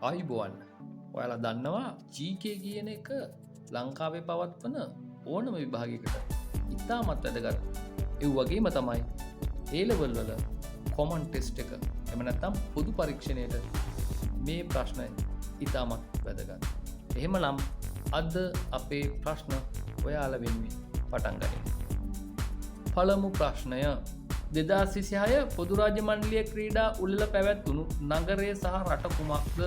ආයුබෝවන්. ඔයාලා දන්නවා GK කියන එක ලංකාවේ පවත්වන ඕනම විභාගයකට ඉතාමත් වැදගත්. ඒ වගේම තමයි ඒ ලෙවල් වල කොමන් ටෙස්ට් එක, එහෙම නැත්නම් පොදු පරීක්ෂණයට මේ ප්‍රශ්න ඉතාමත් වැදගත්. එහෙමනම් අද අපේ ප්‍රශ්න ඔයාලා වෙනුවෙන් පටන් ගනිමු. පළමු ප්‍රශ්නය, 2026 පොදු රාජ්‍ය මණ්ඩලීය ක්‍රීඩා උළෙල පැවැත්වුණු නගරය සහ රට කුමක්ද?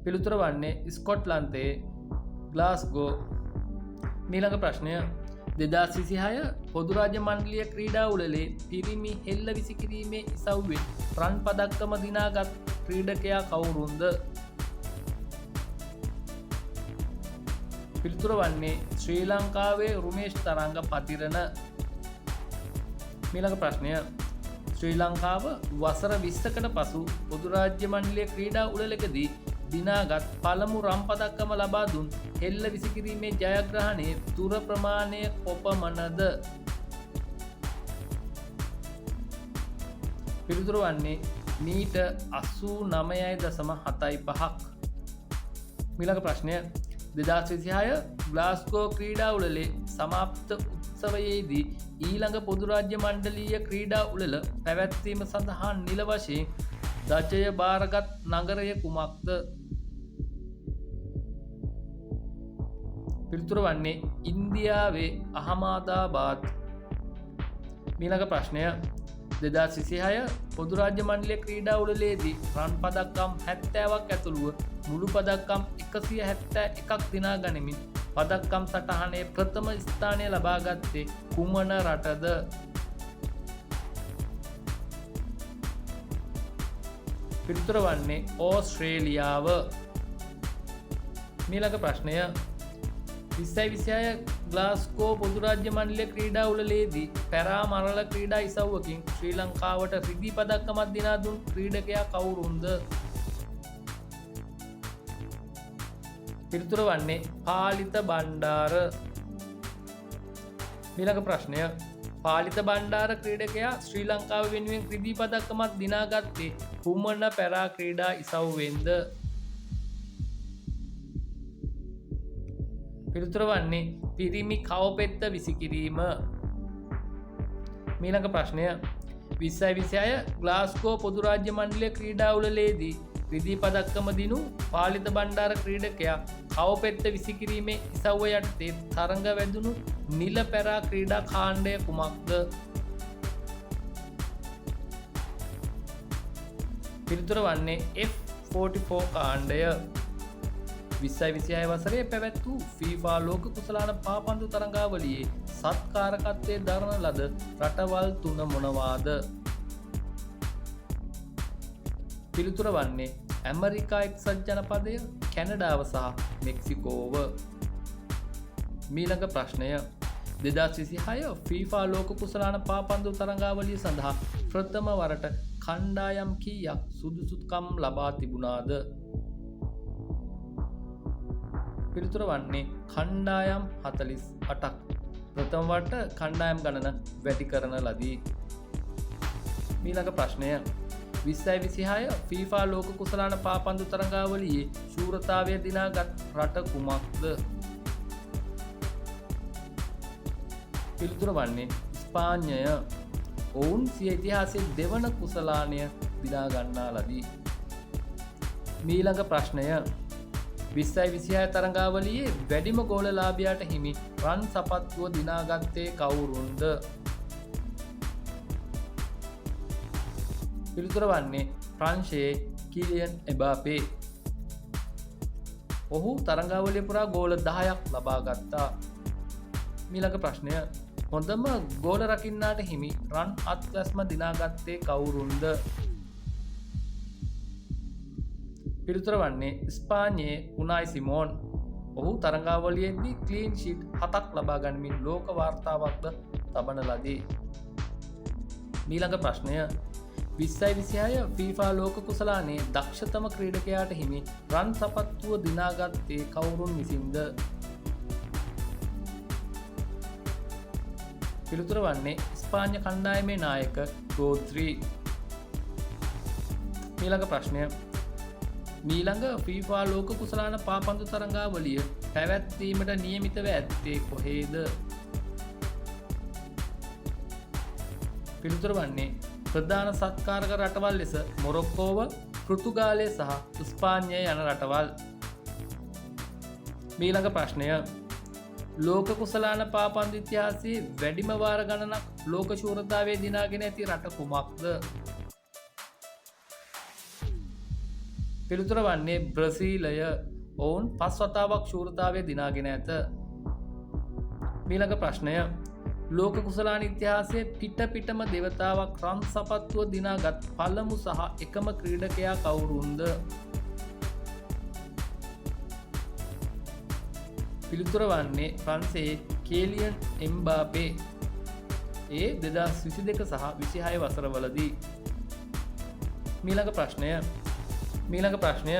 පිළිතුර වන්නේ ස්කොට්ලන්තයේ ග්ලාස්ගෝ. මීළඟ ප්‍රශ්නය, 2026 පොදු රාජ්‍ය මණ්ඩලීය ක්‍රීඩා උළෙලේ පිරිමි හෙල්ල විසිකිරීමේ ඉසව්වෙන් රන් පදක්කම දිනාගත් ක්‍රීඩකයා කවුරුන්ද? පිළිතුර වන්නේ ශ්‍රී ලංකාවේ රුමේෂ් තරංග පතිරණ. මීළඟ ප්‍රශ්නය, ශ්‍රී ලංකාව වසර 20කට පසු පොදු රාජ්‍ය මණ්ඩලීය ක්‍රීඩා උළෙලකදී දිනාගත් පළමු රන් පදක්කම ලබා දුන් හෙල්ල විසිකිරීමේ ජයග්‍රහණයේ දුර ප්‍රමාණය කොපමණද? පිළිතුර වන්නේ මීටර් 89.75ක්. මීළඟ ප්‍රශ්නය, 2026 ග්ලාස්ගෝ ක්‍රීඩා උළෙලේ සමාප්ත උත්සවයේදී ඊළඟ පොදු රාජ්‍ය මණ්ඩලීය ක්‍රීඩා උළෙල පැවැත්වීම සඳහා නිල වශයෙන් ධජය භාරගත් නගරය කුමක්ද? පිළිතුර වන්නේ ඉන්දියාවේ අහමදාබාද්. මීළඟ ප්‍රශ්නය, 2026 පොදු රාජ්‍ය මණ්ඩලීය ක්‍රීඩා උළෙලේදී රන් පදක්කම් 70ක් ඇතුළුව මුළු පදක්කම් 171ක් දිනා ගනිමින් පදක්කම් සටහනේ ප්‍රථම ස්ථානය ලබාගත්තේ කුමන රටද? පිළිතුර වන්නේ ඕස්ට්‍රේලියාව. මීළඟ ප්‍රශ්නය, 2026 ග්ලාස්ගෝ පොදු රාජ්‍ය මණ්ඩලීය ක්‍රීඩා උළෙලේදී පැරා මරල ක්‍රීඩා ඉසව්වකින් ශ්‍රී ලංකාවට රිදී පදක්කමක් දිනා දුන් ක්‍රීඩකයා කවුරුන්ද? පිළිතුර වන්නේ පාලිත බණ්ඩාර. මීළඟ ප්‍රශ්නය, පාලිත බණ්ඩාර ක්‍රීඩකයා ශ්‍රී ලංකාව වෙනුවෙන් රිදී පදක්කමක් දිනාගත්තේ කුමන පැරා ක්‍රීඩා ඉසව්වෙන්ද? පිළිතුර වන්නේ පිරිමි කවපෙත්ත විසිකිරීම. මීළඟ ප්‍රශ්නය, 2026 ග්ලාස්ගෝ පොදු රාජ්‍ය මණ්ඩලීය ක්‍රීඩා උළෙලේදී රිදී පදක්කම දිනූ පාලිත බණ්ඩාර ක්‍රීඩකයා කවපෙත්ත විසිකිරීමේ ඉසව්ව යටතේ තරඟ වැදුණු නිල පැරා ක්‍රීඩා කාණ්ඩය කුමක්ද? පිළිතුර වන්නේ F44 කාණ්ඩය. 2026 වසරේ පැවැත් වූ FIFA ලෝක කුසලාන පාපන්දු තරඟාවලියේ සත්කාරකත්වයේ දරන ලද රටවල් තුන මොනවාද? පිළිතුර වන්නේ ඇමරිකා එක්සත් ජනපදය, කැනඩාව සහ මෙක්සිකෝව. මීළඟ ප්‍රශ්නය, 2026 FIFA ලෝක කුසලාන පාපන්දු තරඟාවලිය සඳහා ප්‍රථම වරට කණ්ඩායම් කීයක් සුදුසුකම් ලබා තිබුණාද? පිළිතුර වන්නේ කණ්ඩායම් 48ක්. ප්‍රථම වරට කණ්ඩායම් ගණන වැඩි කරන ලදී. මීළඟ ප්‍රශ්නය, 2026 FIFA ලෝක කුසලාන පාපන්දු තරඟාවලියේ ශූරතාවය දිනාගත් රට කුමක්ද? පිළිතුර වන්නේ ස්පාඤ්ඤය. ඔවුන් සිය ඉතිහාසයේ දෙවන කුසලානය දිනා ගන්නා ලදී. මීළඟ ප්‍රශ්නය, 2026 තරඟාවලියේ වැඩිම ගෝල ලාභියාට හිමි රන් සපත්තුව දිනාගත්තේ කවුරුන්ද? පිළිතුර වන්නේ ප්‍රංශයේ කිලියන් එබාපේ. ඔහු තරඟාවලිය පුරා ගෝල 10ක් ලබා ගත්තා. මීළඟ ප්‍රශ්නය, හොඳම ගෝල රකින්නාට හිමි රන් අත්වැස්ම දිනාගත්තේ කවුරුන්ද? පිළිතුර වන්නේ ස්පාඤ්ඤයේ උනායි සිමෝන්. ඔහු තරඟාවලියේදී ක්ලීන් ෂීට් 7ක් ලබා ගනිමින් ලෝක වාර්තාවක්ද තබන ලදී. මීළඟ ප්‍රශ්නය, 2026 FIFA ලෝක කුසලානයේ දක්ෂතම ක්‍රීඩකයාට හිමි රන් සපත්තුව දිනාගත්තේ කවුරුන් විසින්ද? පිළිතුර වන්නේ ස්පාඤ්ඤ කණ්ඩායමේ නායක රෝද්‍රි. මීළඟ ප්‍රශ්නය, මීළඟ FIFA ලෝක කුසලාන පාපන්දු තරඟාවලිය පැවැත්වීමට නියමිතව ඇත්තේ කොහේද? පිළිතුර වන්නේ ප්‍රධාන සත්කාරක රටවල් ලෙස මොරොක්කෝව, පෘතුගාලය සහ ස්පාඤ්ඤය යන රටවල්. මීළඟ ප්‍රශ්නය, ලෝක කුසලාන පාපන්දු ඉතිහාසයේ වැඩිම වාර ගණනක් ලෝක ශූරතාවය දිනාගෙන ඇති රට කුමක්ද? පිළිතුර වන්නේ බ්‍රසීලය. ඔවුන් 5 වතාවක් ශූරතාවය දිනාගෙන ඇත. මීළඟ ප්‍රශ්නය, ලෝක කුසලාන ඉතිහාසයේ පිට පිටම දෙවතාවක් රන් සපත්තුව දිනාගත් පළමු සහ එකම ක්‍රීඩකයා කවුරුන්ද? පිළිතුර වන්නේ ෆ්‍රාන්සයේ කේලියන් එම්බාපේ. ඒ 2022 සහ 26 වසරවලදී. මීළඟ ප්‍රශ්නය,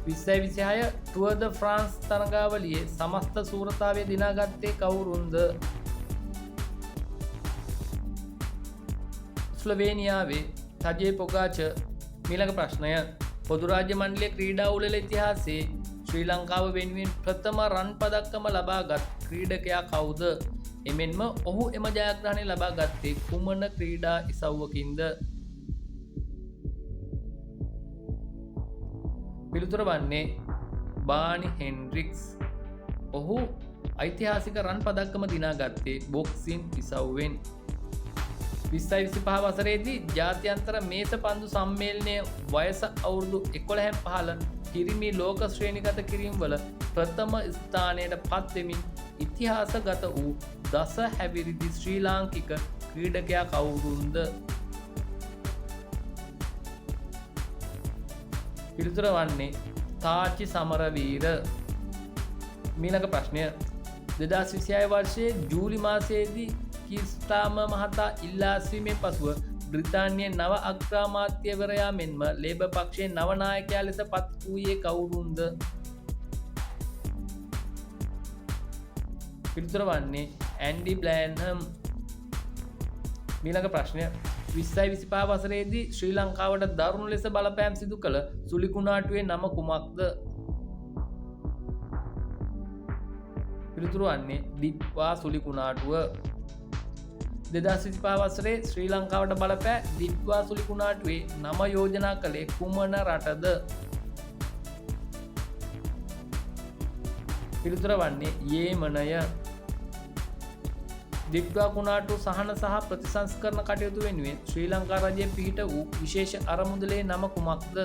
2026 ටුවර් ද ෆ්‍රාන්ස් තරඟාවලියේ සමස්ත ශූරතාවය දිනාගත්තේ කවුරුන්ද? ස්ලොවේනියාවේ තජේ පොගාචර්. මීළඟ ප්‍රශ්නය, පොදු රාජ්‍ය මණ්ඩලය ක්‍රීඩා උළෙල ඉතිහාසයේ ශ්‍රී ලංකාව වෙනුවෙන් ප්‍රථම රන් පදක්කම ලබාගත් ක්‍රීඩකයා කවුද? එමෙන්ම ඔහු එම ජයග්‍රහණය ලබා ගත්තේ කුමන ක්‍රීඩා ඉසව්වකින්ද? පිළිතුර වන්නේ බානි හෙන්ඩ්‍රික්ස්. ඔහු ඓතිහාසික රන් පදක්කම දිනාගත්තේ බොක්සින් ඉසව්වෙන්. 2025 වසරේදී ජාත්‍යන්තර මේස පන්දු සම්මේලනය වයස අවුරුදු 11 පහළ පිරිමි ලෝක ශ්‍රේණිගත කිරීම් වල ප්‍රථම ස්ථානයට පත්වෙමින් ඉතිහාසගත වූ දස හැවිරිදි ශ්‍රී ලාංකික ක්‍රීඩකයා කවුරුන්ද? පිළිතුර වන්නේ තාචි සමරවීර. මීළඟ ප්‍රශ්නය, 2026 වර්ෂයේ ජූලි මාසයේදී කීර් ස්ටාමර් මහතා ඉල්ලා අස්වීමෙන් පසුව බ්‍රිතාන්‍යයේ නව අග්‍රාමාත්‍යවරයා මෙන්ම ලේබර් පක්ෂයේ නව නායකයා ලෙස පත් වූයේ කවුරුන්ද? පිළිතුර වන්නේ ඇන්ඩි බ්ලෑන්හම්. මීළඟ ප්‍රශ්නය, 2025 වසරේදී ශ්‍රී ලංකාවට දරුණු ලෙස බලපෑම් සිදු කළ සුලිකුණාටුවේ නම කුමක්ද? පිළිතුරු වන්නේ දිත්වා සුලිකුණාටුව. 2025 වසරේ ශ්‍රී ලංකාවට බලපෑ දිත්වා සුලිකුණාටුවේ නම යෝජනා කළේ කුමන රටද? පිළිතුර වන්නේ යේමනය. දිත්වා කුණාටු සහන සහ ප්‍රතිසංස්කරණ කටයුතු වෙනුවෙන් ශ්‍රී ලංකා රජය පිහිට වූ විශේෂ අරමුදලේ නම කුමක්ද?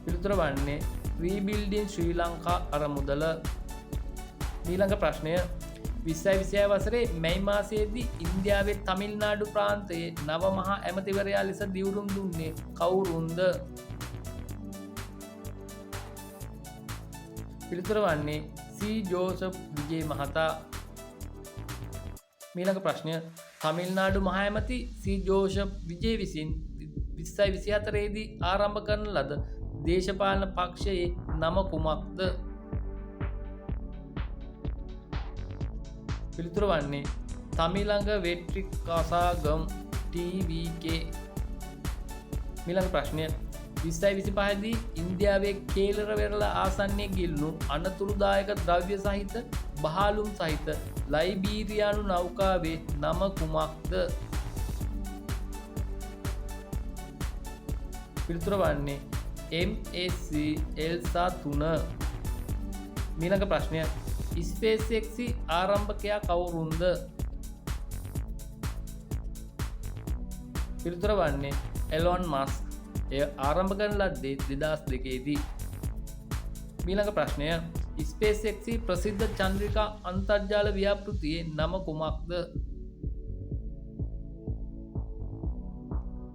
පිළිතුර වන්නේ රීබිල්ඩින් ශ්‍රී ලංකා අරමුදල. මීළඟ ප්‍රශ්නය, 2026 වසරේ මැයි මාසයේදී ඉන්දියාවේ තමිල්නාඩු ප්‍රාන්තයේ නව මහා ඇමතිවරයා ලෙස දිවුරුම් දුන්නේ කවුරුන්ද? පිළිතුර වන්නේ සී ජෝසප් විජේ මහතා. මීළඟ ප්‍රශ්නය, තමිල්නාඩු මහ ඇමති සී ජෝසප් විජේ විසින් 2024 ආරම්භ කරන ලද දේශපාලන පක්ෂයේ නම කුමක්ද? පිළිතුර වන්නේ තමිලඟ වෙට්‍රි කසාගම් TVK. මීළඟ ප්‍රශ්නය, 2025 ඉන්දියාවේ කේලර වෙරළ ආසන්නයේ ගිලුණු අනතුරුදායක ද්‍රව්‍ය සහිත බහලුම් සහිත ලයිබීරියානු නෞකාවේ නම කුමක්ද? පිළිතුර වන්නේ MSC Elsa 3. මීළඟ ප්‍රශ්නය, ස්පේස් X ආරම්භකයා කවුරුන්ද? පිළිතුර වන්නේ එලොන් මස්ක්. එය ආරම්භ කරන ලද්දේ 2002දී. මීළඟ ප්‍රශ්නය, ස්පේස් X ප්‍රසිද්ධ චන්ද්‍රිකා අන්තර්ජාල ව්‍යාපෘතියේ නම කුමක්ද?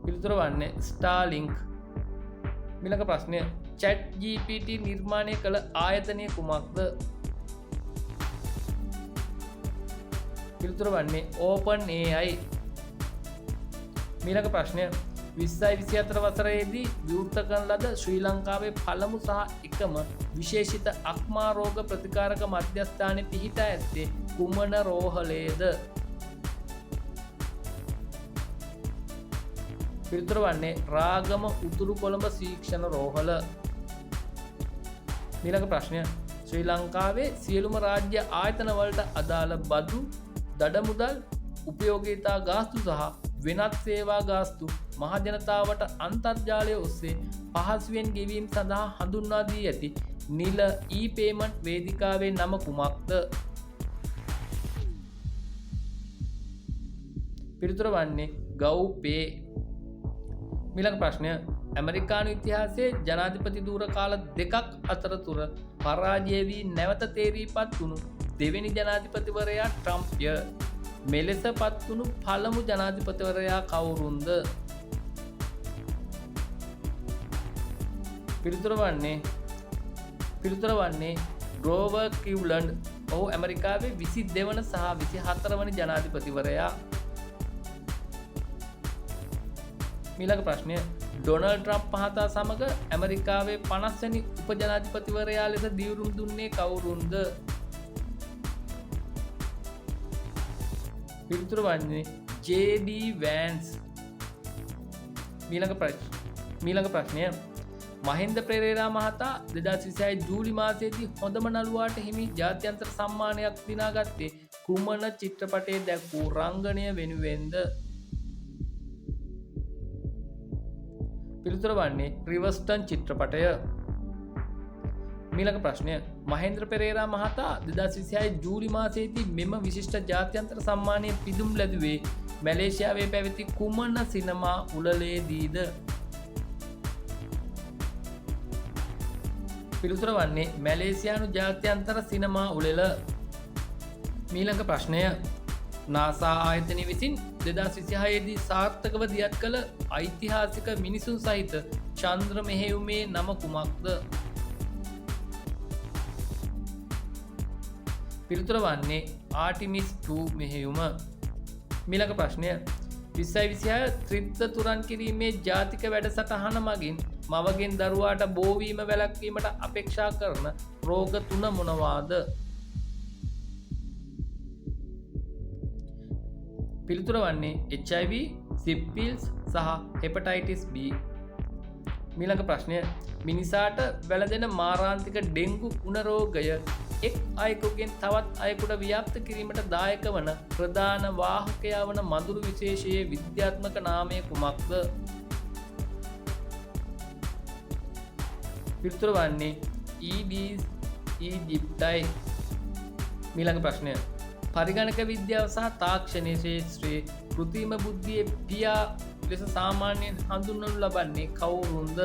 පිළිතුර වන්නේ ස්ටාර්ලින්ක්. මීළඟ ප්‍රශ්නය, චැට් GPT නිර්මාණය කළ ආයතනය කුමක්ද? පිළිතුර වන්නේ Open AI. මීළඟ ප්‍රශ්නය, 2024 වසරේදී විවෘත කරන ලද ශ්‍රී ලංකාවේ පළමු සහ එකම විශේෂිත අක්මා රෝග ප්‍රතිකාරක මධ්‍යස්ථානය පිහිටා ඇත්තේ කුමන රෝහලේද? පිළිතුර වන්නේ රාගම උතුරු කොළඹ ශික්ෂණ රෝහල. මීළඟ ප්‍රශ්නය, ශ්‍රී ලංකාවේ සියලුම රාජ්‍ය ආයතන වලට අදාළ බදු, දඩමුදල්, උපයෝගීතා ගාස්තු සහ වෙනත් සේවා ගාස්තු මහජනතාවට අන්තර්ජාලය ඔස්සේ පහසුවෙන් ගෙවීම සඳහා හඳුන්වා දී ඇති නිල ඊ-පේමන්ට් වේදිකාවේ නම කුමක්ද? පිළිතුර වන්නේ ගව් පේ. මීළඟ ප්‍රශ්නය, ඇමරිකානු ඉතිහාසයේ ජනාධිපති ධුර කාල දෙකක් අතරතුර පරාජය වී නැවත තේරී පත් වුණු දෙවෙනි ජනාධිපතිවරයා ට්‍රම්ප්ය. මෙලෙස පත් වුණු පළමු ජනාධිපතිවරයා කවුරුන්ද? පිළිතුර වන්නේ ග්‍රෝවර් ක්ලීව්ලන්ඩ්. ඔහු ඇමරිකාවේ 22වන සහ 24වන ජනාධිපතිවරයා. මීළඟ ප්‍රශ්නය, ඩොනල්ඩ් ට්‍රම්ප් මහතා සමග ඇමරිකාවේ 50 වැනි උපජනාධිපතිවරයා ලෙස දිවුරුම් දුන්නේ කවුරුන්ද? පිළිතුර වන්නේ ජේ.ඩී. වෑන්ස්. මීළඟ ප්‍රශ්නය, මහින්ද පෙරේරා මහතා 2026 ජූලි මාසයේදී හොඳම නළුවාට හිමි ජාත්‍යන්තර සම්මානයක් දිනාගත්තේ කුමන චිත්‍රපටයේ දැක් වූ රංගනය වෙනුවෙන්ද? පිළිතුර වන්නේ රිවස්ටන් චිත්‍රපටය. මීළඟ ප්‍රශ්නය, මහේන්ද්‍ර පෙරේරා මහතා 2026 ජූලි මාසයේදී මෙම විශිෂ්ට ජාත්‍යන්තර සම්මානය පිදුම් ලැබුවේ මැලේසියාවේ පැවති කුමන සිනමා උළෙලේදීද? පිළිතුර වන්නේ මැලේසියානු ජාත්‍යන්තර සිනමා උළෙල. මීළඟ ප්‍රශ්නය, නාසා ආයතනය විසින් 2026දී සාර්ථකව දියත් කළ ඓතිහාසික මිනිසුන් සහිත චන්ද්‍ර මෙහෙයුමේ නම කුමක්ද? පිළිතුර වන්නේ ආටිමිස් 2 මෙහෙයුම. මීළඟ ප්‍රශ්නය, 2026 ත්‍රිත්ව තුරන් කිරීමේ ජාතික වැඩසටහන මගින් මවගෙන් දරුවාට බෝවීම වැළැක්වීමට අපේක්ෂා කරන රෝග තුන මොනවාද? පිළිතුර වන්නේ HIV, සිෆිලිස් සහ හෙපටයිටිස් B. මීළඟ ප්‍රශ්නය, මිනිසාට වැළඳෙන මාරාන්තික ඩෙංගු උණ රෝගය එක් අයෙකුගෙන් තවත් අයෙකුට ව්‍යාප්ත කිරීමට දායක වන ප්‍රධාන වාහකයා වන මදුරු විශේෂයේ විද්‍යාත්මක නාමය කුමක්ද? පිළිතුර වන්නේ ඊඩීස් ඊජිප්ටයි. මීළඟ ප්‍රශ්නය, පරිගණක විද්‍යාව සහ තාක්ෂණය ක්ෂේත්‍රයේ කෘත්‍රිම බුද්ධියේ පියා ලෙස සාමාන්‍යයෙන් හඳුන්වනු ලබන්නේ කවුරුන්ද?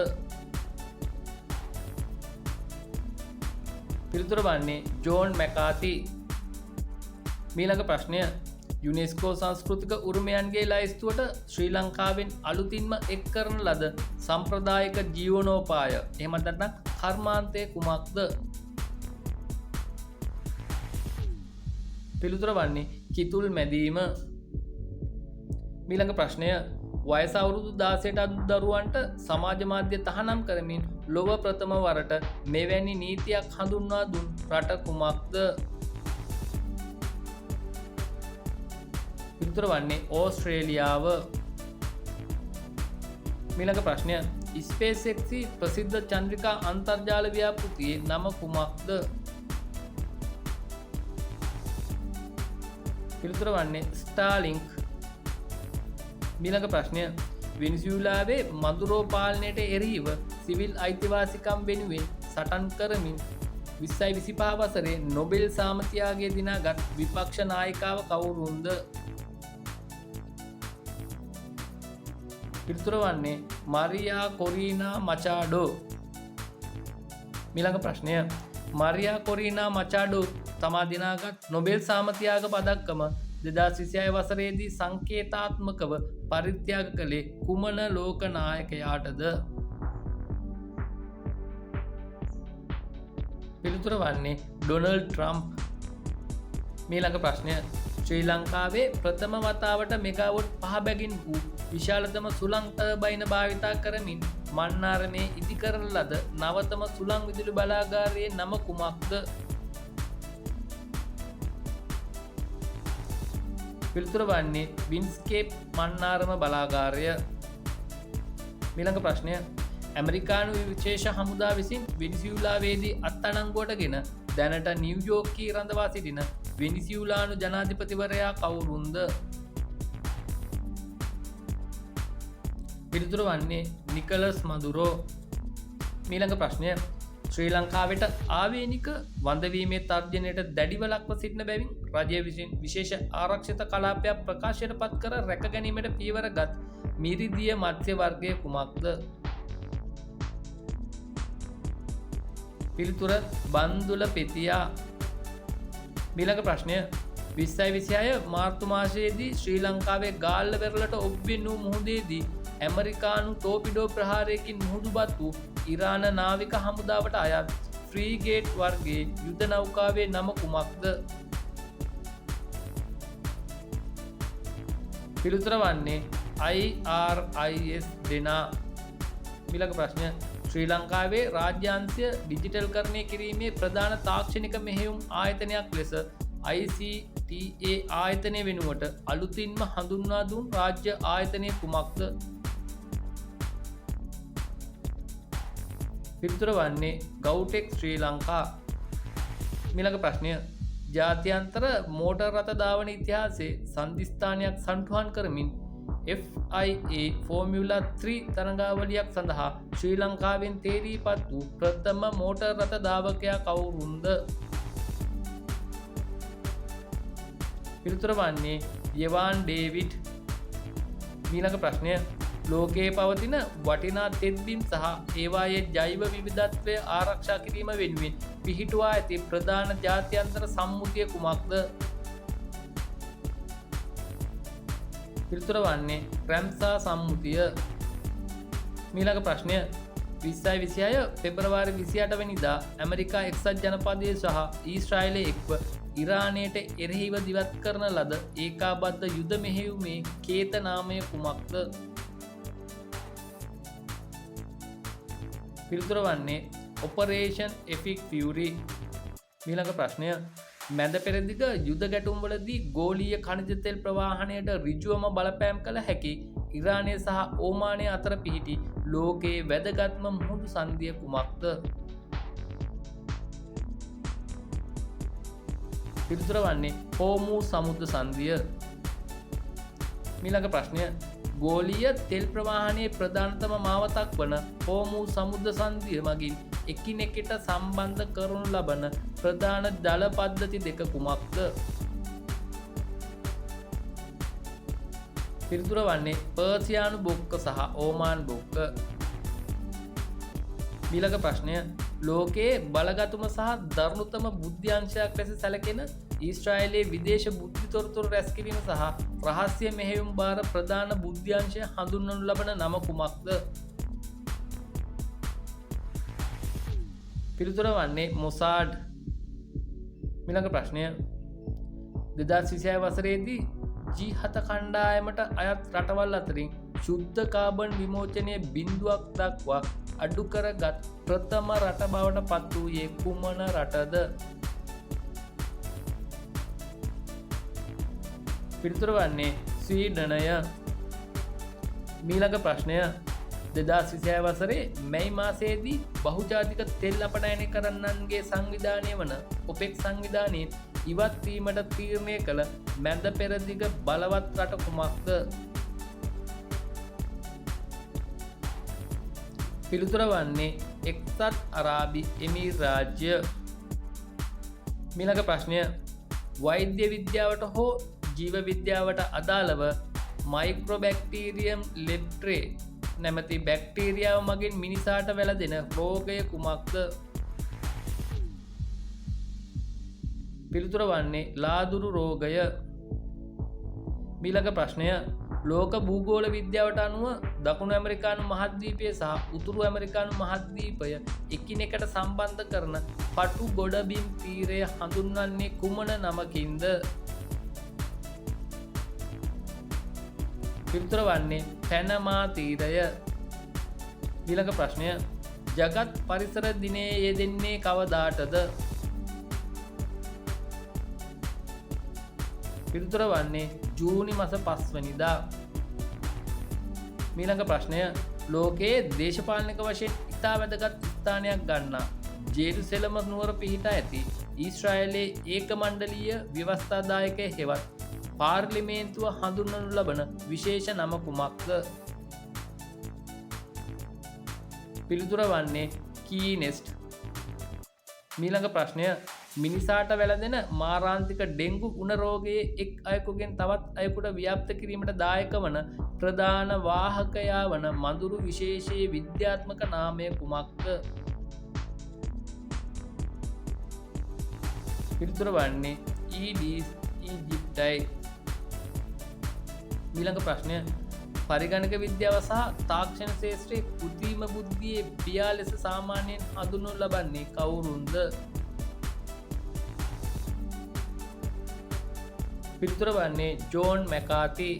පිළිතුර වන්නේ ජෝන් මැකාති. මීළඟ ප්‍රශ්නය, යුනෙස්කෝ සංස්කෘතික උරුමයන්ගේ ලැයිස්තුවට ශ්‍රී ලංකාවෙන් අලුතින්ම එක් කරන ලද සම්ප්‍රදායික ජීවනෝපාය එහෙමත් නැත්නම් කර්මාන්තය කුමක්ද? පිළිතුර වන්නේ කිතුල් මැදීම. මීළඟ ප්‍රශ්නය, වයස අවුරුදු 16ට අඩු දරුවන්ට සමාජ මාධ්‍ය තහනම් කරමින් ලොව ප්‍රථම වරට මෙවැනි නීතියක් හඳුන්වා දුන් රට කුමක්ද? පිළිතුර වන්නේ ඕස්ට්‍රේලියාව. මීළඟ ප්‍රශ්නය, ස්පේස් X ප්‍රසිද්ධ චන්ද්‍රිකා අන්තර්ජාල ව්‍යාපෘතියේ නම කුමක්ද? පිළිතුර වන්නේ ස්ටාලින්ක්. මීළඟ ප්‍රශ්නය, වෙනිසියුලාවේ මදුරෝ පාලනයට එරෙහිව සිවිල් අයිතිවාසිකම් වෙනුවෙන් සටන් කරමින් 2025 වසරේ නොබෙල් සාමතියාගය දිනාගත් විපක්ෂ නායිකාව කවුරුන්ද? පිළිතුර වන්නේ මරියා කොරීනා මචාඩෝ. මීළඟ ප්‍රශ්නය, මරියා කොරීනා මචාඩෝ තමා දිනාගත් නොබෙල් සාමතියාග පදක්කම 2026 වසරේදී සංකේතාත්මකව පරිත්‍යාග කළේ කුමන ලෝක නායකයාටද? පිළිතුර වන්නේ ඩොනල්ඩ් ට්‍රම්ප්. මීළඟ ප්‍රශ්නය, ශ්‍රී ලංකාවේ ප්‍රථම වතාවට මෙගාවොට් 5 බැගින් වූ විශාලතම සුළං ටර්බයින භාවිතා කරමින් මන්නාරමේ ඉදිකරන ලද නවතම සුළං විදුලි බලාගාරයේ නම කුමක්ද? පිළිතුර වන්නේ වින්ස්කේප් මන්නාරම බලාගාරය. මීළඟ ප්‍රශ්නය, ඇමරිකානු විශේෂ හමුදා විසින් වෙනිසියුලාවේදී අත්අඩංගුවටගෙන දැනට නිව්යෝර්කයේ රඳවා සිටින වෙනිසියුලානු ජනාධිපතිවරයා කවුරුන්ද? පිළිතුර වන්නේ නිකලස් මදුරෝ. මීළඟ ප්‍රශ්නය, ශ්‍රී ලංකාවට ආවේනික වඳවීමේ තර්ජනයට දැඩිව ලක්ව සිටින බැවින් රජය විසින් විශේෂ ආරක්ෂිත කලාපයක් ප්‍රකාශයට පත් කර රැක ගැනීමට පියවර ගත් මිරිදිය මත්ස්‍ය වර්ගය කුමක්ද? පිළිතුර බන්දුල පෙතියා. මීළඟ ප්‍රශ්නය, 2026 මාර්තු මාසයේදී ශ්‍රී ලංකාවේ ගාල්ල වෙරළට ඔබ්බෙන් වූ මුහුදේදී ඇමරිකානු ටෝපිඩෝ ප්‍රහාරයකින් මුහුදුබත් වූ ඉරාන නාවික හමුදාවට අයත් ෆ්‍රීගේට් වර්ගයේ යුද නෞකාවේ නම කුමක්ද? පිළිතුර වන්නේ IRIS දෙනා. මීළඟ ප්‍රශ්නය, ශ්‍රී ලංකාවේ රාජ්‍යාංශය ඩිජිටල්කරණය කිරීමේ ප්‍රධාන තාක්ෂණික මෙහෙයුම් ආයතනයක් ලෙස ICTA ආයතනය වෙනුවට අලුතින්ම හඳුන්වා දුන් රාජ්‍ය ආයතනය කුමක්ද? පිළිතුර වන්නේ ගව්ටෙක් ශ්‍රී ලංකා. මීළඟ ප්‍රශ්නය, ජාත්‍යන්තර මෝටර් රථ ධාවන ඉතිහාසයේ සන්ධිස්ථානයක් සටහන් කරමින් FIA formula 3 තරඟාවලියක් සඳහා ශ්‍රී ලංකාවෙන් තේරීපත් වූ ප්‍රථම මෝටර් රථ ධාවකයා කවුරුන්ද? පිළිතුර වන්නේ යෙවාන් ඩේවිඩ්. මීළඟ ප්‍රශ්නය, ලෝකයේ පවතින වටිනා තෙත්බිම් සහ ඒවායේ ජෛව විවිධත්වය ආරක්ෂා කිරීම වෙනුවෙන් පිහිටුවා ඇති ප්‍රධාන ජාත්‍යන්තර සම්මුතිය කුමක්ද? පිළිතුර වන්නේ රැම්සා සම්මුතිය. මීළඟ ප්‍රශ්නය, 2026 පෙබරවාරි 28 වෙනිදා ඇමරිකා එක්සත් ජනපදය සහ ඊශ්‍රායලය එක්ව ඉරානයට එරෙහිව දිවත් කරන ලද ඒකාබද්ධ යුද මෙහෙයුමේ කේත නාමය කුමක්ද? පිළිතුර වන්නේ ඔපරේෂන් එපික් ෆියුරි. මීළඟ ප්‍රශ්නය, මැද පෙරදිග යුද ගැටුම්වලදී ගෝලීය ඛනිජ තෙල් ප්‍රවාහනයට ඍජුවම බලපෑම් කළ හැකි ඉරානය සහ ඕමානය අතර පිහිටි ලෝකයේ වැදගත්ම මුහුදු සන්ධිය කුමක්ද? පිළිතුර වන්නේ හෝමූස් සමුද්‍ර සන්ධිය. මීළඟ ප්‍රශ්නය, ගෝලීය තෙල් ප්‍රවාහනයේ ප්‍රධානතම මාවතක් වන හෝමූස් සමුද්‍ර සන්ධිය මගින් එකිනෙකට සම්බන්ධ කරනු ලබන ප්‍රධාන ජල පද්ධති දෙක කුමක්ද? පිළිතුර වන්නේ පර්සියානු බොක්ක සහ ඕමාන් බොක්ක. මීළඟ ප්‍රශ්නය, ලෝකයේ බලගතුම සහ දරුණුතම බුද්ධ්‍යංශයක් ලෙස සැලකෙන ඊශ්‍රායලයේ විදේශ බුද්ධි තොරතුරු රැස්කිරීම සහ රහස්‍ය මෙහෙයුම් භාර ප්‍රධාන බුද්ධ්‍යංශය හඳුන්වනු ලබන නම කුමක්ද? පිළිතුර වන්නේ මොසාඩ්. මීළඟ ප්‍රශ්නය, 2026 වසරේදී G7 කණ්ඩායමට අයත් රටවල් අතරින් ශුද්ධ කාබන් විමෝචනය බිඳුවක් දක්වා අඩු කරගත් ප්‍රථම රට බවට පත් වූයේ කුමන රටද? පිළිතුර වන්නේ ස්වීඩනය. මීළඟ ප්‍රශ්නය, 2026 වසරේ මැයි මාසයේදී බහුජාතික තෙල් අපනයනය කරන්නන්ගේ සංවිධානය වන ඔපෙක් සංවිධානයෙන් ඉවත් වීමට තීරණය කළ මැද පෙරදිග බලවත් රට කුමක්ද? පිළිතුර වන්නේ එක්සත් අරාබි එමීර් රාජ්‍ය. මීළඟ ප්‍රශ්නය, වෛද්‍ය විද්‍යාවට හෝ ජීව විද්‍යාවට අදාළව මයික්‍රොබැක්ටීරියම් ලෙප්‍රේ නැමැති බැක්ටීරියාව මගින් මිනිසාට වැළදෙන රෝගය කුමක්ද? පිළිතුර වන්නේ ලාදුරු රෝගය. මීළඟ ප්‍රශ්නය, ලෝක භූගෝල විද්‍යාවට අනුව දකුණු ඇමරිකානු මහද්වීපය සහ උතුරු ඇමරිකානු මහද්වීපය එකිනෙකට සම්බන්ධ කරන පටු ගොඩබිම් තීරය හඳුන්වන්නේ කුමන නමකින්ද? පිළිතුර වන්නේ පැනමා තීරය. මීළඟ ප්‍රශ්නය, ජගත් පරිසර දිනයේ යෙදෙන්නේ කවදාටද? පිළිතුර වන්නේ ජූනි මස 5 වෙනිදා. මීළඟ ප්‍රශ්නය, ලෝකයේ දේශපාලනික වශයෙන් ඉතා වැදගත් ස්ථානයක් ගන්නා ජෙරුසලම නුවර පිහිටා ඇති ඊශ්‍රායලයේ ඒකමණ්ඩලීය ව්‍යවස්ථාදායකය හෙවත් පාර්ලිමේන්තුව හඳුන්වනු ලබන විශේෂ නම කුමක්ද? පිළිතුර වන්නේ කීනෙස්ට්. මීළඟ ප්‍රශ්නය, මිනිසාට වැළඳෙන මාරාන්තික ඩෙංගු උණ රෝගයේ එක් අයෙකුගෙන් තවත් අයෙකුට ව්‍යාප්ත කිරීමට දායක වන ප්‍රධාන වාහකයා වන මදුරු විශේෂයේ විද්‍යාත්මක නාමය කුමක්ද? පිළිතුර වන්නේ ඊඩීස් ඊජිප්ටයි. මීළඟ ප්‍රශ්නය, පරිගණක විද්‍යාව සහ තාක්ෂණ ක්ෂේත්‍රයේ කෘත්‍රිම බුද්ධියේ පියා ලෙස සාමාන්‍යයෙන් හඳුන්වනු ලබන්නේ කවුරුන්ද? පිළිතුර වන්නේ ජෝන් මැකාති.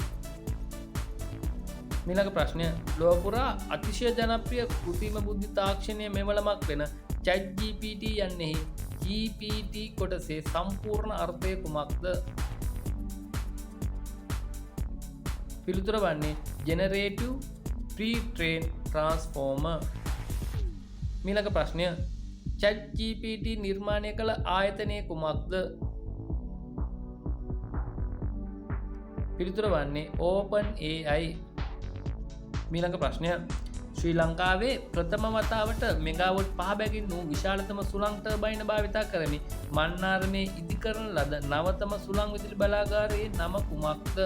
මීළඟ ප්‍රශ්නය, ලොව පුරා අතිශය ජනප්‍රිය කෘත්‍රිම බුද්ධි තාක්ෂණය මෙවලමක් වෙන චැට් GPT යන්නෙහි GPT කොටසේ සම්පූර්ණ අර්ථය කුමක්ද? පිළිතුර වන්නේ ජෙනරේටිව් ප්‍රී ට්‍රේන් ට්‍රාන්ස්ෆෝමර්. මීළඟ ප්‍රශ්නය, චැට් GPT නිර්මාණය කළ ආයතනය කුමක්ද? පිළිතුර වන්නේ ඕපන් AI. මීළඟ ප්‍රශ්නය, ශ්‍රී ලංකාවේ ප්‍රථම වතාවට මෙගාවොට් 5 බැගින් වූ විශාලතම සුළං ටර්බයින භාවිතා කරමින් මන්නාරමේ ඉදිකරන ලද නවතම සුළං විදුලි බලාගාරයේ නම කුමක්ද?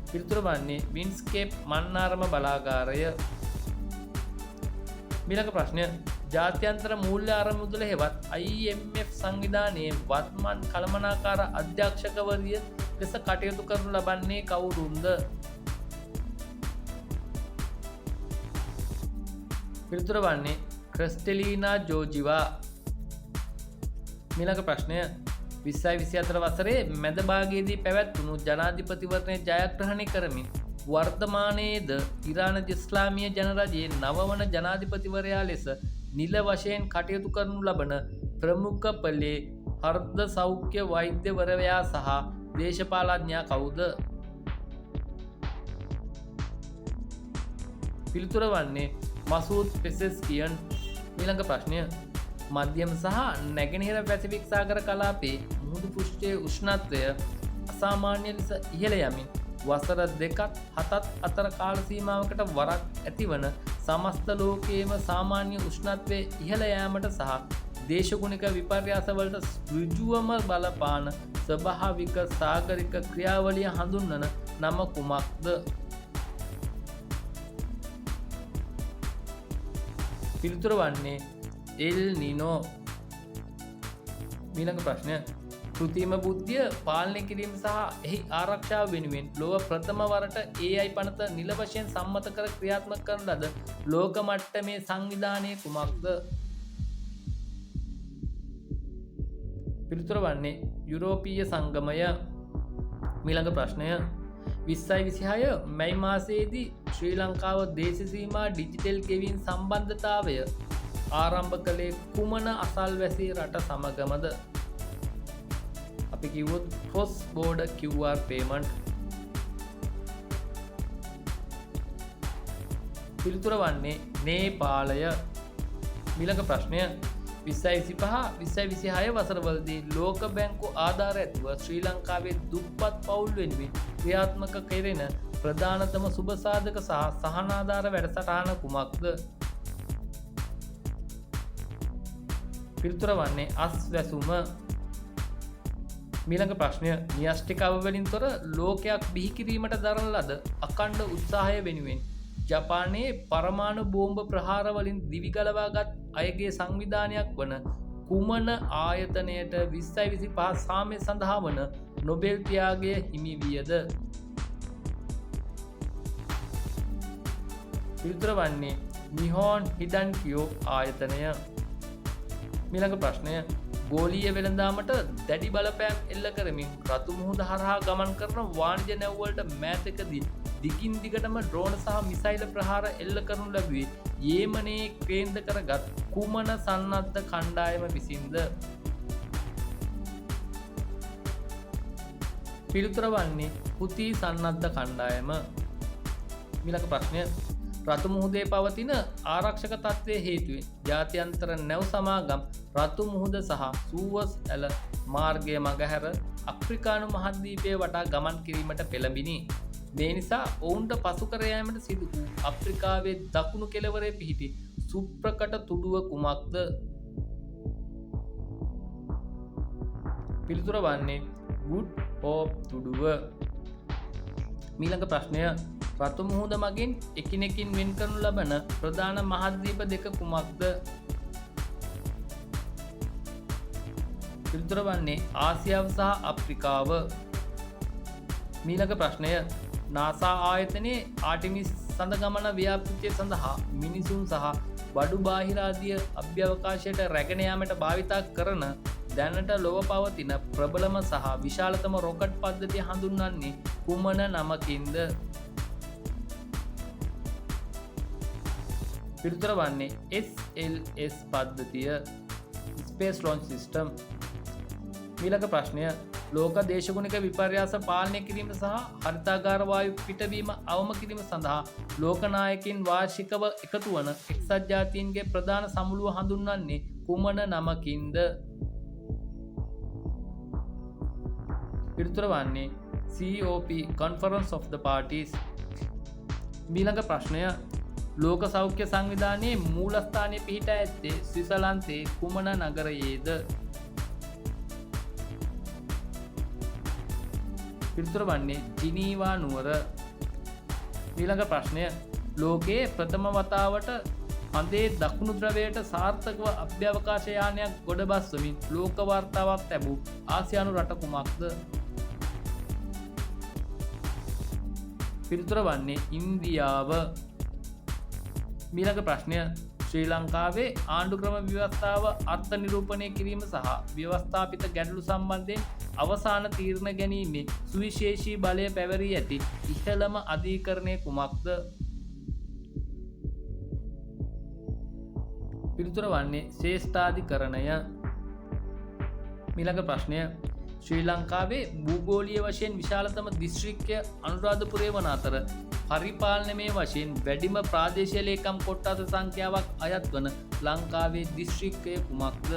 පිළිතුර වන්නේ වින්ස්කේප් මන්නාරම බලාගාරය. මීළඟ ප්‍රශ්නය, ජාත්‍යන්තර මූල්‍ය අරමුදල හෙවත් IMF සංවිධානයේ වත්මන් කළමනාකාර අධ්‍යක්ෂකවරිය ලෙස කටයුතු කරනු ලබන්නේ කවුරුන්ද? පිළිතුර වන්නේ ක්‍රිස්ටලීනා ජෝජිවා. මීළඟ ප්‍රශ්නය, 2024 වසරේ මැද භාගයේදී පැවැත්වුණු ජනාධිපතිවරණය ජයග්‍රහණය කරමින් වර්තමානයේද ඉරාන ඉස්ලාමීය ජනරජයේ නවවන ජනාධිපතිවරයා ලෙස නිල වශයෙන් කටයුතු කරනු ලබන ප්‍රමුඛ පොලේ හර්ද සෞඛ්‍ය වෛද්‍යවරයා සහ දේශපාලඥයා කවුද? පිළිතුර වන්නේ මසූද් පෙසෙස්කියන්. මීළඟ ප්‍රශ්නය, මධ්‍යම සහ නැගෙනහිර පැසිෆික් සාගර කලාපයේ මුහුදු පෘෂ්ඨයේ උෂ්ණත්වය අසාමාන්‍ය ලෙස ඉහළ යමින් වසර 2ත් 7ත් අතර කාල සීමාවකට වරක් ඇතිවන සමස්ත ලෝකයේම සාමාන්‍ය උෂ්ණත්වය ඉහළ යාමට සහ දේශගුණික විපර්යාසවලට ඍජුවම බලපාන ස්වභාවික සාගරික ක්‍රියාවලිය හඳුන්වන නම කුමක්ද? පිළිතුර වන්නේ එල් නිනෝ. මීළඟ ප්‍රශ්නය, කෘත්‍රිම බුද්ධිය පාලනය කිරීම සහ එහි ආරක්ෂාව වෙනුවෙන් ලොව ප්‍රථම වරට AI පනත නිල වශයෙන් සම්මත කර ක්‍රියාත්මක කරන ලද ලෝක මට්ටමේ සංවිධානය කුමක්ද? පිළිතුර වන්නේ යුරෝපීය සංගමය. මීළඟ ප්‍රශ්නය, 2026 මැයි මාසයේදී ශ්‍රී ලංකාව දේශ සීමා ඩිජිටල් ගෙවීම් සම්බන්ධතාවය ආරම්භ කළේ කුමන අසල්වැසි රට සමගමද? අපි කිව්වොත් ක්‍රොස් බෝඩර් QR payment. පිළිතුර වන්නේ නේපාලය. මීළඟ ප්‍රශ්නය, 2025 2026 වසරවලදී ලෝක බැංකු ආධාර ඇතුව ශ්‍රී ලංකාවේ දුප්පත් පවුල් වෙනුවෙන් ක්‍රියාත්මක කෙරෙන ප්‍රධානතම සුබසාධක සහ සහනාධාර වැඩසටහන කුමක්ද? පිළිතුර වන්නේ අස්වැසුම. මීළඟ ප්‍රශ්නය, න්‍යෂ්ටික අවවලින් තොර ලෝකයක් බිහි කිරීමට දරන ලද අඛණ්ඩ උත්සාහය වෙනුවෙන් ජපානයේ පරමාණු බෝම්බ ප්‍රහාරවලින් දිවි ගලවාගත් අයගේ සංවිධානයක් වන කුමන ආයතනයට 2025 සාමය සඳහා වන නොබෙල් ත්‍යාගය හිමි වියද? පිළිතුර වන්නේ නිහෝන් හිඩන්කියෝ ආයතනය. මීළඟ ප්‍රශ්නය, ගෝලීය වෙළඳාමට දැඩි බලපෑම් එල්ල කරමින් රතු මුහුද හරහා ගමන් කරන වාණිජ නැව්වලට මෑතකදී දිගින් දිගටම ඩ්‍රෝන සහ මිසයිල් ප්‍රහාර එල්ල කරනු ලැබුවේ යේමනයේ කේන්ද්‍ර කරගත් කුමන සන්නද්ධ කණ්ඩායම විසින්ද? පිළිතුර වන්නේ හුති සන්නද්ධ කණ්ඩායම. මීළඟ ප්‍රශ්නය, රතු මුහුදේ පවතින ආරක්ෂක තත්ත්වය හේතුවෙන් ජාත්‍යන්තර නැව් සමාගම් රතු මුහුද සහ සූවස් ඇල මාර්ගය මගහැර අප්‍රිකානු මහද්වීපය වටා ගමන් කිරීමට පෙළඹිනි. මේ නිසා ඔවුන්ට පසු කර යාමට සිදු වූ අප්‍රිකාවේ දකුණු කෙළවරේ පිහිටි සුප්‍රකට තුඩුව කුමක්ද? පිළිතුර වන්නේ ගුඩ් හෝප් තුඩුව. මීළඟ ප්‍රශ්නය, රතු මුහුද මගින් එකිනෙකින් වෙන් කරනු ලබන ප්‍රධාන මහද්වීප දෙක කුමක්ද? පිළිතුර වන්නේ ආසියාව සහ අප්‍රිකාව. මීළඟ ප්‍රශ්නය, නාසා ආයතනයේ ආටිමිස් සඳ ගමන ව්‍යාපෘතිය සඳහා මිනිසුන් සහ බඩු බාහිර ආදිය අභ්‍යවකාශයට රැගෙන යාමට භාවිතා කරන දැනට ලොව පවතින ප්‍රබලම සහ විශාලතම රොකට් පද්ධතිය හඳුන්වන්නේ කුමන නමකින්ද? පිළිතුර වන්නේ SLS පද්ධතිය, ස්පේස් ලොන්ච් සිස්ටම්. මීළඟ ප්‍රශ්නය, ලෝක දේශගුණික විපර්යාස පාලනය කිරීම සහ හරිතාගාර වායු පිටවීම අවම කිරීම සඳහා ලෝක නායකයින් වාර්ෂිකව එකතු වන එක්සත් ජාතීන්ගේ ප්‍රධාන සමුළුව හඳුන්වන්නේ කුමන නමකින්ද? පිළිතුර වන්නේ COP, Conference of the Parties. මීළඟ ප්‍රශ්නය, ලෝක සෞඛ්‍ය සංවිධානයේ මූලස්ථානය පිහිටා ඇත්තේ ස්විට්සර්ලන්තයේ කුමන නගරයේද? පිළිතුර වන්නේ ජිනීවා නුවර. මීළඟ ප්‍රශ්නය, ලෝකයේ ප්‍රථම වතාවට හඳේ දකුණු ධ්‍රැවයට සාර්ථකව අභ්‍යවකාශ යානයක් ගොඩ බස්වමින් ලෝක වාර්තාවක් තැබූ ආසියානු රට කුමක්ද? පිළිතුර වන්නේ ඉන්දියාව. මීළඟ ප්‍රශ්නය, ශ්‍රී ලංකාවේ ආණ්ඩු ක්‍රම ව්‍යවස්ථාව අර්ථ නිරූපණය කිරීම සහ ව්‍යවස්ථාපිත ගැටලු සම්බන්ධයෙන් අවසාන තීරණ ගැනීමේ සුවිශේෂී බලය පැවරී ඇති ඉහළම අධිකරණය කුමක්ද? පිළිතුර වන්නේ ශ්‍රේෂ්ඨාධිකරණය. මීළඟ ප්‍රශ්නය, ශ්‍රී ලංකාවේ භූගෝලීය වශයෙන් විශාලතම දිස්ත්‍රික්කය අනුරාධපුරය වන අතර පරිපාලනමය වශයෙන් වැඩිම ප්‍රාදේශීය ලේකම් කොට්ටාස සංඛ්‍යාවක් අයත් වන ලංකාවේ දිස්ත්‍රික්කය කුමක්ද?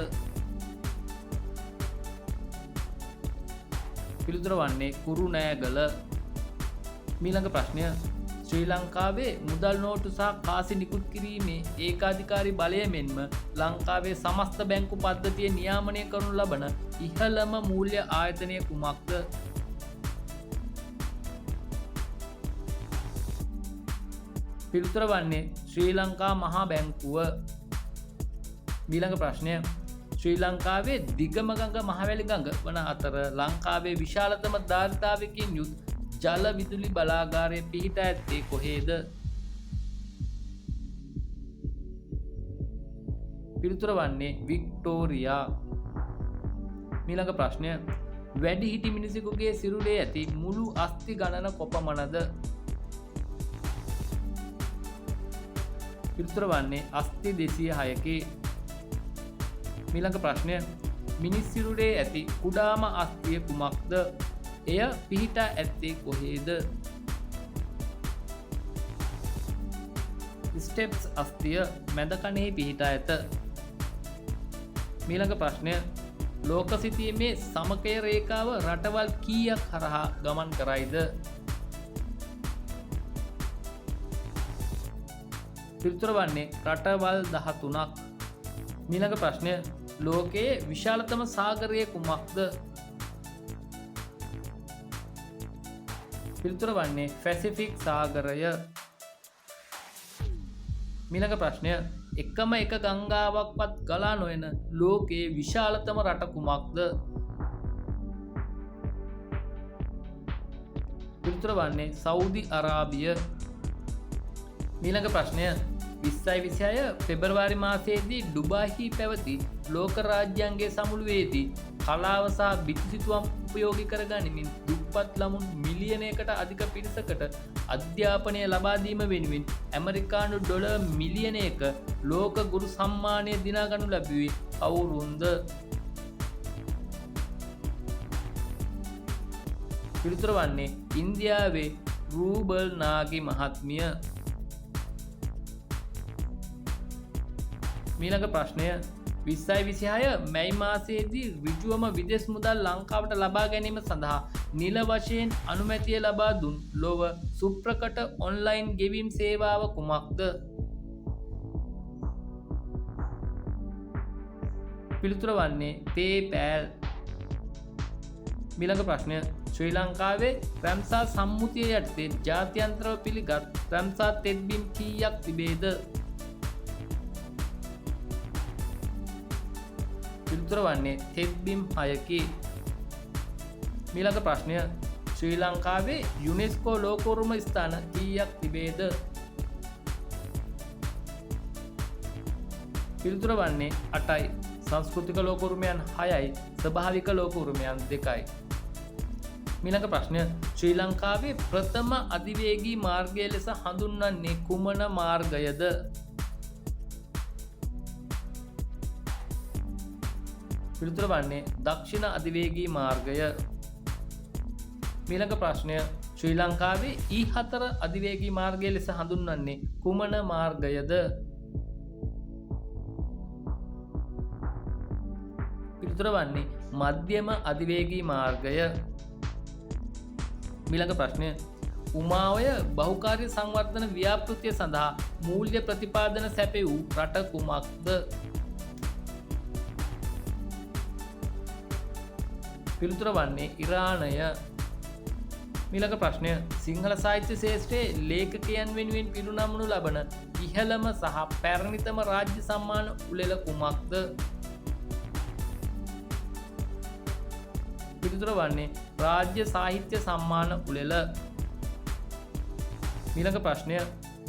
පිළිතුර වන්නේ කුරුණෑගල. මීළඟ ප්‍රශ්නය, ශ්‍රී ලංකාවේ මුදල් නෝට්ටු සහ කාසි නිකුත් කිරීමේ ඒකාධිකාරී බලය මෙන්ම ලංකාවේ සමස්ත බැංකු පද්ධතිය නියාමනය කරනු ලබන ඉහළම මූල්‍ය ආයතනය කුමක්ද? පිළිතුර වන්නේ ශ්‍රී ලංකා මහා බැංකුව. මීළඟ ප්‍රශ්නය, ශ්‍රී ලංකාවේ දිගම ගඟ මහවැලි ගඟ වන අතර ලංකාවේ විශාලතම ධාරිතාවකින් යුත් ජල විදුලි බලාගාරය පිහිටා ඇත්තේ කොහේද? පිළිතුර වන්නේ වික්ටෝරියා. මීළඟ ප්‍රශ්නය, වැඩිහිටි මිනිසෙකුගේ සිරුරේ ඇති මුළු අස්ථි ගණන කොපමණද? පිළිතුර වන්නේ අස්ථි 206කි. මීළඟ ප්‍රශ්නය, මිනිස් සිරුරේ ඇති කුඩාම අස්ථිය කුමක්ද? එය පිහිටා ඇත්තේ කොහේද? ස්ටෙප්ස් අස්ථිය මැද කනෙහි පිහිටා ඇත. මීළඟ ප්‍රශ්නය, ලෝක සිතීමේ සමකය රේඛාව රටවල් කීයක් හරහා ගමන් කරයිද? පිළිතුර වන්නේ රටවල් 13ක්. මීළඟ ප්‍රශ්නය, ලෝකයේ විශාලතම සාගරය කුමක්ද? පිළිතුර වන්නේ පැසිෆික් සාගරය. මීළඟ ප්‍රශ්නය, එකම එක ගංගාවක්වත් ගලා නොයන ලෝකයේ විශාලතම රට කුමක්ද? පිළිතුර වන්නේ සෞදි අරාබිය. මීළඟ ප්‍රශ්නය, 2026 පෙබරවාරි මාසයේදී ඩුබායිහි පැවති ලෝක රාජ්‍යයන්ගේ සමුළුවේදී කලාව සහ බිතුසිතුවම් උපයෝගී කරගනිමින් දුප්පත් ළමුන් මිලියනයකට අධික පිරිසකට අධ්‍යාපනය ලබා දීම වෙනුවෙන් ඇමරිකානු ඩොලර් මිලියනයක ලෝක ගුරු සම්මානය දිනාගනු ලැබුවේ කවුරුන්ද? පිළිතුර වන්නේ ඉන්දියාවේ රූබල් නාගි මහත්මිය. මීළඟ ප්‍රශ්නය 2026 මැයි මාසයේදී ඍජුවම විදෙස් මුදල් ලංකාවට ලබා ගැනීම සඳහා නිල වශයෙන් අනුමැතිය ලබා දුන් ලොව සුප්‍රකට ඔන්ලයින් ගෙවීම් සේවාව කුමක්ද? පිළිතුර වන්නේ PayPal. මීළඟ ප්‍රශ්නය ශ්‍රී ලංකාවේ රැම්සා සම්මුතිය යටතේ ජාත්‍යන්තරව පිළිගත් රැම්සා තෙත්බිම් කීයක් තිබේද? පිළිතුර වන්නේ තෙත්බිම් 6කි. මීළඟ ප්‍රශ්නය ශ්‍රී ලංකාවේ යුනෙස්කෝ ලෝක උරුම ස්ථාන කීයක් තිබේද? පිළිතුර වන්නේ 8යි. සංස්කෘතික ලෝක උරුමයන් 6යි, ස්වභාවික ලෝක උරුමයන් 2යි. මීළඟ ප්‍රශ්නය ශ්‍රී ලංකාවේ ප්‍රථම අධිවේගී මාර්ගය ලෙස හඳුන්වන්නේ කුමන මාර්ගයද? පිළිතුර වන්නේ දක්ෂිණ අධිවේගී මාර්ගය. මීළඟ ප්‍රශ්නය ශ්‍රී ලංකාවේ E4 අධිවේගී මාර්ගය ලෙස හඳුන්වන්නේ කුමන මාර්ගයද? පිළිතුර වන්නේ මධ්‍යම අධිවේගී මාර්ගය. මීළඟ ප්‍රශ්නය උමාඔය බහුකාර්ය සංවර්ධන ව්‍යාපෘතිය සඳහා මූල්‍ය ප්‍රතිපාදන සැපයූ රට කුමක්ද? පිළිතුර වන්නේ ඉරානය. මීළඟ ප්‍රශ්නය සිංහල සාහිත්‍ය ක්ෂේත්‍රයේ ලේඛකයන් වෙනුවෙන් පිරිනමනු ලබන ඉහළම සහ පැරණිතම රාජ්‍ය සම්මාන උළෙල කුමක්ද? පිළිතුර වන්නේ රාජ්‍ය සාහිත්‍ය සම්මාන උළෙල. මීළඟ ප්‍රශ්නය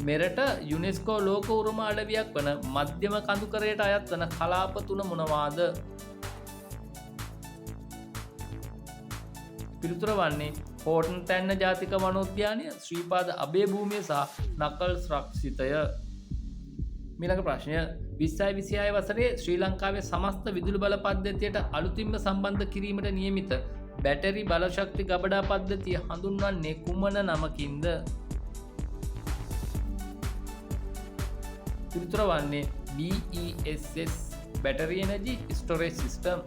මෙරට යුනෙස්කෝ ලෝක උරුම අඩවියක් වන මධ්‍යම කඳුකරයට අයත් වන කලාප තුන මොනවාද? පිළිතුර වන්නේ හෝටන් තැන්න ජාතික වනෝද්‍යානය, ශ්‍රීපාද අභයභූමිය සහ නකල්ස් රක්ෂිතය. මීළඟ ප්‍රශ්නය 2026 වසරේ ශ්‍රී ලංකාවේ සමස්ත විදුලි බල පද්ධතියට අලුතින්ම සම්බන්ධ කිරීමට නියමිත බැටරි බලශක්ති ගබඩා පද්ධතිය හඳුන්වන්නේ කුමන නමකින්ද? පිළිතුර වන්නේ BESS Battery Energy Storage System.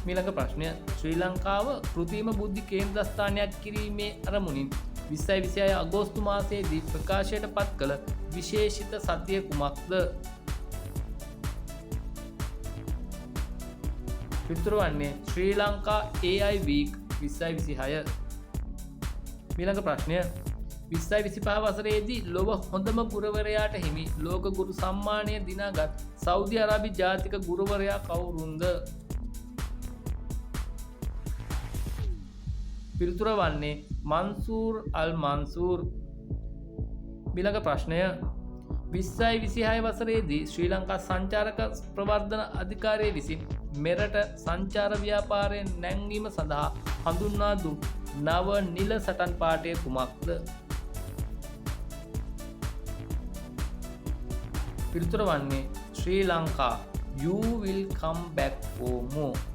මීළඟ ප්‍රශ්නය ශ්‍රී ලංකාව කෘතිම බුද්ධි කේන්ද්‍රස්ථානයක් කිරීමේ අරමුණින් 2026 අගෝස්තු මාසයේදී ප්‍රකාශයට පත් කළ විශේෂිත සතිය කුමක්ද? පිළිතුර වන්නේ ශ්‍රී ලංකා AI Week 2026. මීළඟ ප්‍රශ්නය 2025 වසරේදී ලොව හොඳම ගුරුවරයාට හිමි ලෝක ගුරු සම්මානය දිනාගත් සෞදි අරාබි ජාතික ගුරුවරයා කවුරුන්ද? පිළිතුර වන්නේ මන්සූර් අල් මන්සූර්. මීළඟ ප්‍රශ්නය 2026 වසරේදී ශ්‍රී ලංකා සංචාරක ප්‍රවර්ධන අධිකාරිය විසින් මෙරට සංචාර ව්‍යාපාරය නැංවීම සඳහා හඳුන්වා දුන් නව නිල සටන් පාඨය කුමක්ද? පිළිතුර වන්නේ ශ්‍රී Lanka You will come back for more.